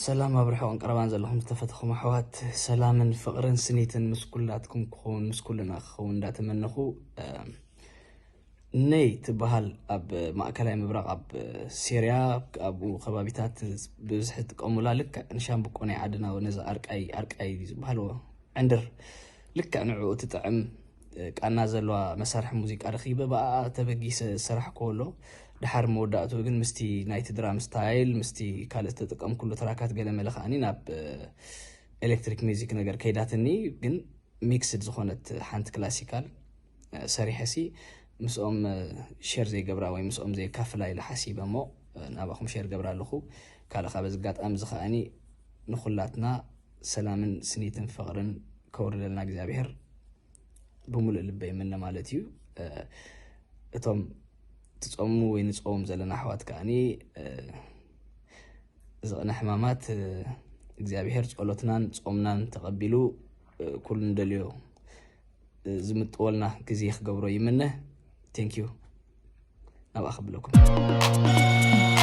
ሰላም ኣብ ርሑቕን ቀረባን ዘለኹም ዝተፈተኹም ኣሕዋት፣ ሰላምን ፍቕርን ስኒትን ምስ ኩላትኩም ክኸውን፣ ምስ ኩልና ክኸውን እንዳተመነኹ፣ ነይ ትበሃል ኣብ ማእከላይ ምብራቕ፣ ኣብ ሲርያ፣ ኣብኡ ከባቢታት ብብዝሒ ትጥቀሙላ። ልክዕ ንሻምብቆ ናይ ዓድና፣ ነዚ ኣርቃይ ኣርቃይ ዝበሃልዎ ዕንድር፣ ልክዕ ንዕኡ ትጥዕም ቃና ዘለዋ መሳርሒ ሙዚቃ ረኺበ፣ ብኣኣ ተበጊሰ ዝሰራሕክዎ ኣሎ። ድሓር መወዳእትኡ ግን ምስቲ ናይቲ ድራም ስታይል፣ ምስቲ ካልእ ዝተጠቀምኩሉ ትራካት ገለ መለ ከኣኒ ናብ ኤሌክትሪክ ሚዚክ ነገር ከይዳትኒ፣ ግን ሚክስድ ዝኾነት ሓንቲ ክላሲካል ሰሪሐሲ ምስኦም ሸር ዘይገብራ ወይ ምስኦም ዘየካፍላ ኢለ ሓሲበ እሞ ናባኹም ሸር ገብራ ኣለኹ። ካልእ ካብ እዚ ኣጋጣሚ እዚ ከኣኒ ንኹላትና ሰላምን ስኒትን ፍቕርን ከውርደልና እግዚኣብሔር ብምሉእ ልበይ ይምነ ማለት እዩ። እቶም ትጸሙ ወይ ንጸውም ዘለና ኣሕዋት ከኣኒ ዝቕነ ሕማማት እግዚኣብሔር ጸሎትናን ጾምናን ተቐቢሉ ኩሉ ንደልዮ ዝምጥወልና ግዜ ክገብሮ ይምነ። ቴንኪዩ። ናብኣ ከብለኩም።